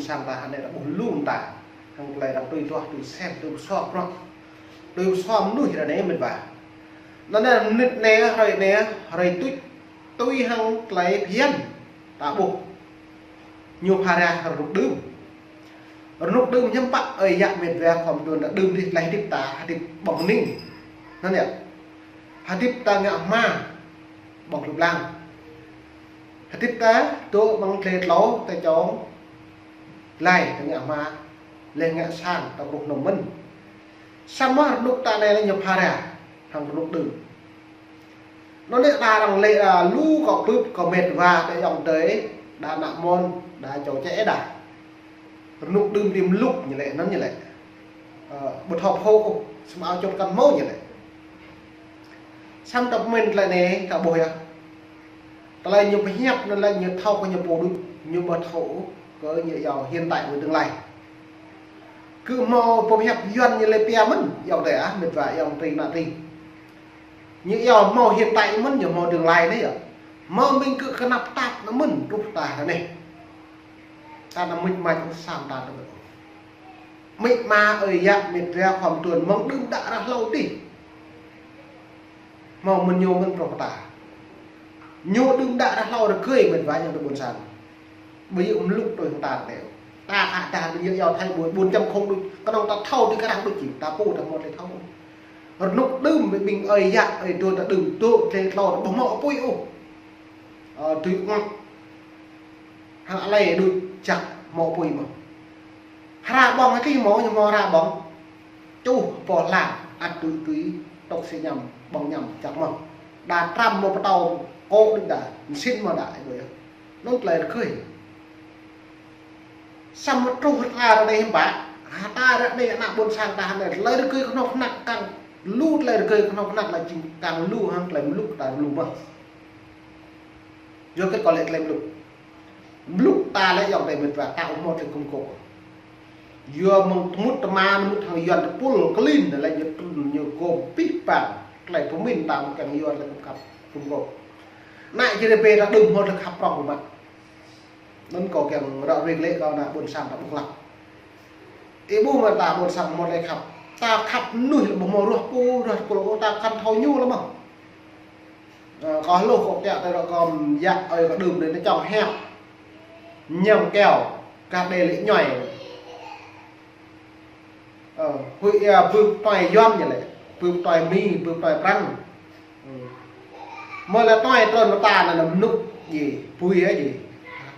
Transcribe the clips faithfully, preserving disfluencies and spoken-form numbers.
sang ta hơnai ta ƀuh lu ta. Hăng tơlơi arăng tui duah, tui sem, tui pơsua prŏng. Tui pơsua mơnuih ră anai met wa. Anŭn anai mơnit anai, hrơi anai, hrơi tuč, tui hăng tơlơi phiăn ta ƀuh. Ñu phara rơnŭk đưm. Rơnŭk đưm hiư̆m pă ơi yă met wa khŏm tuan ta đưm dih tơlơi hơdip ta, hơdip ƀơ̆ng ning. Anŭn yơh. Hơdip ta ngă hma ƀơ̆ng lŭp lang. Hơdip ta dŏ ƀơ̆ng tle tlâo ta čong glai ta ngă hma, leh ngă sang ta kruh nŏm mơ̆n. Samơ̆ rơnŭk ta anai lĕ ñu phara hăng rơnŭk đưm. Anŭn lĕ đa arăng lĕ đa lu kơ bưp kơ met wa ta ayŏng adơi, đa ană mơnuih, đa čô čĕ đa. Rơnŭk đưm đĭ mlŭk ñu lĕ, anŭn ñu lĕ. Ơ, ƀu thâo pô ôh, samơ̆ ao čŏt kăn hmâo ñu lĕ. Samơ̆ ta pơmĭn tơlơi anai, ta ƀuh yơh. Tơlơi ñu pơhiăp anŭn lĕ ñu thâo kơ ñu pô đôč, ñu ƀu thâo ôh kơ ñu iâu hiện tại với tương lai. Kơ hmâo pơhiăp Yuan ñu lĕ pia mơ̆n, ayŏng adơi ah, met wa ayŏng adơi ană adơi. Ñu iâu hmâo hiện tại mơ̆n, ñu hmâo tương lai anai yơh. Hmâo ƀing kơ kơnăp tap anŭn mơ̆n, truh ta ră anai. Ta anăm mĭt mač ôh, sam ta tơbiă. Amĭ ama ơi yă met wa khŏm tuan mơ̆ng đưm đă ră hlâo dih. Hmâo mơ̆n ñu mơ̆n prŏng ta. Ñu đưm đă ră hlâo rơgơi met wa ñu tơ ƀôn sang. Ƀu djơ̆ mlŭk tui hăng ta tơ. Ta khă ta ƀu djơ̆ iâu Thái ƀu, ƀôn čăm không đôč. Kơnơ̆ng ta thâo tui krah đôč či, ta pô ta hmâo tơlơi thâo. Rơnŭk đưm ƀing ơi yă, ơi tuan ta đưm dŏ tle tlâo ta ƀu hmâo apui ôh. Ơ, tui ngŏ. Hăng alai đôč čăk hmâo apui mơ̆n. Hra ƀơ̆ng hơdih hmâo, ñu hmâo hra ƀơ̆ng. Čuh pô hla, ăt tui tui, tŏk si ñăm, ƀơ̆ng ñăm, čăk mơ̆n. Đa tram mơ̆ pơtâo kô̆ đĭ đa, mơsĭn mơ̆ đa, ih ƀuh yơh. Anŭn tơlơi rơgơi. Samơ̆ truh ta ră anai hiư̆m pă, ha ta ră anai ană ƀôn sang ta hơnai, tơlơi rơgơi kơhnâo kơhnăk kăng lu, tơlơi rơgơi kơhnâo kơhnăk lĕ jing kăng lu hăng tơlơi mlŭk ta lu mơ̆n. Yua kơ kơ lĕ tơlơi mlŭk. Mlŭk ta lĕ ayŏng adơi met wa ta ƀu hmâo tơlơi gum gôp. Yua mơ̆ng tơmŭt tơma mŭt hăng Yuan tơpul klin lĕ ñu trŭn ñu gum pih pang. Tơlơi pơmĭn ta mơ̆ng kiăng Yuan lĕ gum khăp gum gôp. Anai jere bê ta đưm hmâo tơlơi khăp prŏng mơ̆n. Anŭn kâo kiăng ră ruai glaĭ kơ ană ƀôn sang ta ƀuh lăng. Ih ƀuh mơ̆ ta ƀôn sang hmâo tơlơi khăp. Ta khăp mơnuih lĕ ƀu hmâo ruah pô, ruah tơpul ôh, ta kăn thâo ñu lĕ mơ̆n. Ơ, kâo hluh kâo kiăng tơ rŏ kơ yă ơi kơ đưm đơi ta čŏng hiăp. Ñăm keo, kah đe lĕ ñuai. Ơ, huĭ ia bưp tuai Yuan ñu lĕ, bưp tuai Mi, bưp tuai Prăng. Ơ. Mơ̆ lĕ tuai trơn mơta anŭn mơnŭk ji, bui hă ji.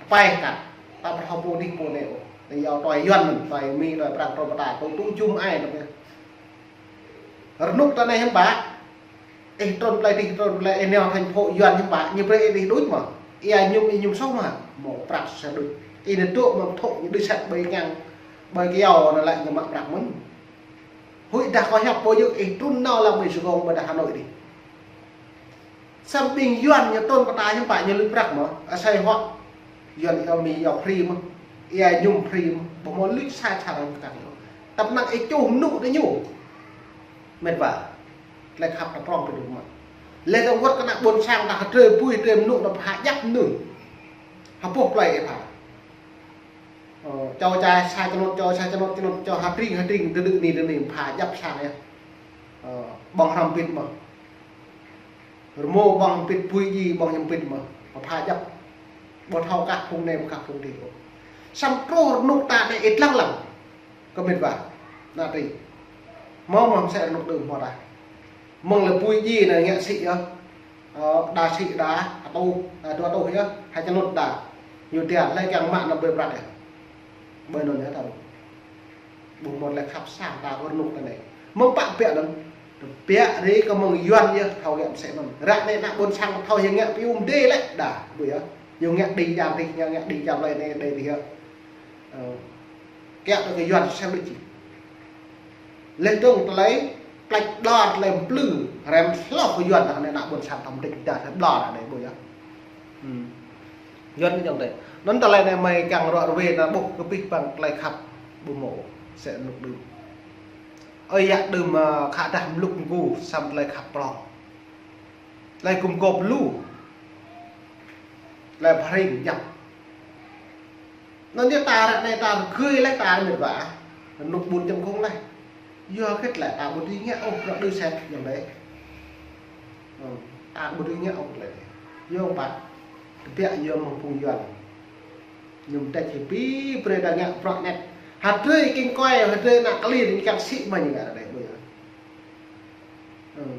Pai kăt, ta pơthâo pô dih pô anai ôh. Anai yua tuai Yuan mơ̆n, tuai Mi, tuai Prăng, trơn mơta, tŭ tŭ jum ai tơpă. Rơnŭk ta anai hiư̆m pă. Ih trŭn plơi dih, trŭn plơi, ih nao thành phố Yuan hiư̆m pă, ñu brơi ih dih đôč mơ̆. Ia ñum, ih ñum soh mơ̆, hmâo prăk sa đôč. Ih nao dŏ mơ̆ng thŏk ñu đôč sat ƀơi ngang, ƀơi kyâo anŭn lĕ ñu mă prăk mơ̆n. Huĭ dah kâo hiăp pô yơh, ih trŭn nao lăng ƀơi Sài Gòn ƀơi dah Hà Nội dih. Samơ̆ ƀing Yuan ñu trŭn pơ ta hiư̆m pă ñu lui prăk mơ̆, asơi huă. Yuan iâu Mi iâu free mơ̆n, ia ñum free mơ̆n, ƀu hmâo lui sa čar rơkang ñu. Tơpă năng ih čuh mơnŭ tơ ñu. Met wa, tơlơi khăp ta prŏng pơ đưm mơ̆n. Lĕ ta wơ̆t kơ ană ƀôn sang ta hơdrơi bui hơdrơi mơnŭ ta pha djăp mơnuih. Hơpuh plơi ih pha. Ơ, čô čai sa čơnŭt, čô sa čơnŭt, čơnŭt, čô ha tring, ha tring, tơdư ni, tơdư ni, pha djăp sang yơh. Ơ, ƀơ̆ng hrăm pit mơ̆n. Rơmô ƀơ̆ng pit, bui ji ƀơ̆ng ñăm pit mơ̆n. Pha djăp. Ƀu thâo kah phung anai, ƀu kah phung dih ôh. Samơ̆ truh rơnŭk ta anai ih lăng lăng. Kơ met wa. Ană adơi. Hmâo mơ̆ mơsĕ rơnŭk đưm hmâo ta. Mơ̆ng lĕ bui ji anai ngă sĭ yơh. Ơ, đa sĭ đa, atuh, ơ, dua atuh yơh, ha čơnŭt đa. Ñu tia, lĕ kiăng mă anŭn ƀơi prăk yơh. Ƀơi anŭn yơh ta ƀuh. Ƀuh mơ̆n lĕ khăp sang ta kơ rơnŭk ta anai. Mơ̆ng pă biă anŭn. Biă ri kơ mơ̆ng Yuan yơh, thâo ngă mơsĕ anŭn. Ră anai ană ƀôn sang thâo yơh ngă piu mdê lĕ đa, ƀuh yơh. Yơh ngă đĭ jang dih, ngă, ngă đĭ jang plơi anai, đĭ dih yơh. Ơ. Kiăng tơ kơ Yuan sem đôč či. Leh dơ̆ng tơlơi plĕč ƀlŏr tơlơi mplư, rem hloh kơ Yuan ta anai ană ƀôn sang ta mơdĕč đa tơlơi ƀlŏr anai ƀuh yơh. Hmm. Yuan ñu dơ̆ng tơ. Anŭn tơlơi anai mơi kiăng ră ruai ta ƀuh kơ pih pang tơlơi khăp ƀu hmâo, mơsĕ rơnŭk đưm. Ơi yă đưm, ơ, khă dah mlŭk mgu, samơ̆ tơlơi khăp prŏng. Tơlơi gum gôp lu. Tơlơi pha ring djăp. Anŭn yơh ta ră anai ta rơgơi laih ta mĕt wa. Rơnŭk ƀun čăm kông laih. Yua hơget lĕ ta ƀu dưi ngă ôh bruă đơ sĕt yơh ƀĕ. Hmm, ta ƀu dưi ngă ôh lĕ. Yua pă. Tơbiă yua mơ̆ng phung Yuan. Ñu tĕč hĭ pĭ brơi ta ngă bruă anet. Hơdrơi king kơi, hơdrơi ană kơlir, ñu kiăng sĭ mă ñu ngă ră anai ƀu yơh. Hmm.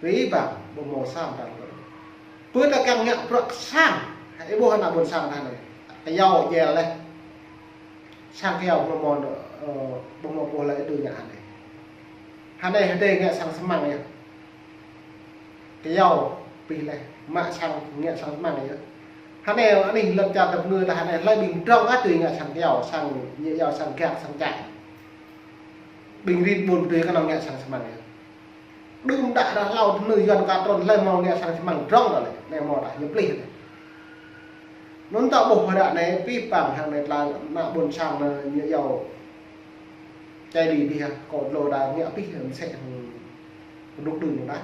Pĭ ƀă, ƀu hmâo sang ta. Pơ ta kiăng ngă bruă sang. Ih ƀuh ană ƀôn sang ta anai. Kơyâo jel laih. Sang kơyâo ƀu hmâo, ơ, ƀu hmâo pô lăi đơ ngă hơnai. Hơnai hơdai ngă sang sơmăng yơh. Kơyâo pĭ laih, mă sang ngă sang sơmăng yơh. Hơnai anih lŏn čar tơpơngư ta hơnai hlơi ƀing drŏng ăt tui ngă sang kơyâo, sang ñĕ yâo, sang gak, sang čai. Ƀing rit ƀun tui kơnơ̆ng ngă sang sơmăng yơh. Đưm đă ră hlâo tơpơngư Yuan kơ trŭn hlơi hmâo ngă sang sơmăng drŏng đôč lĕ, anai hmâo đah ñu plih lĕ. Anŭn ta ƀuh ră anai pĭ păng hăng anai tơlơi ană ƀôn sang anai ñu yâo. Čai li pĭ hă, kâo dlô đa ngă pĭ mơsĕ hăng pơdŭk đưm đah.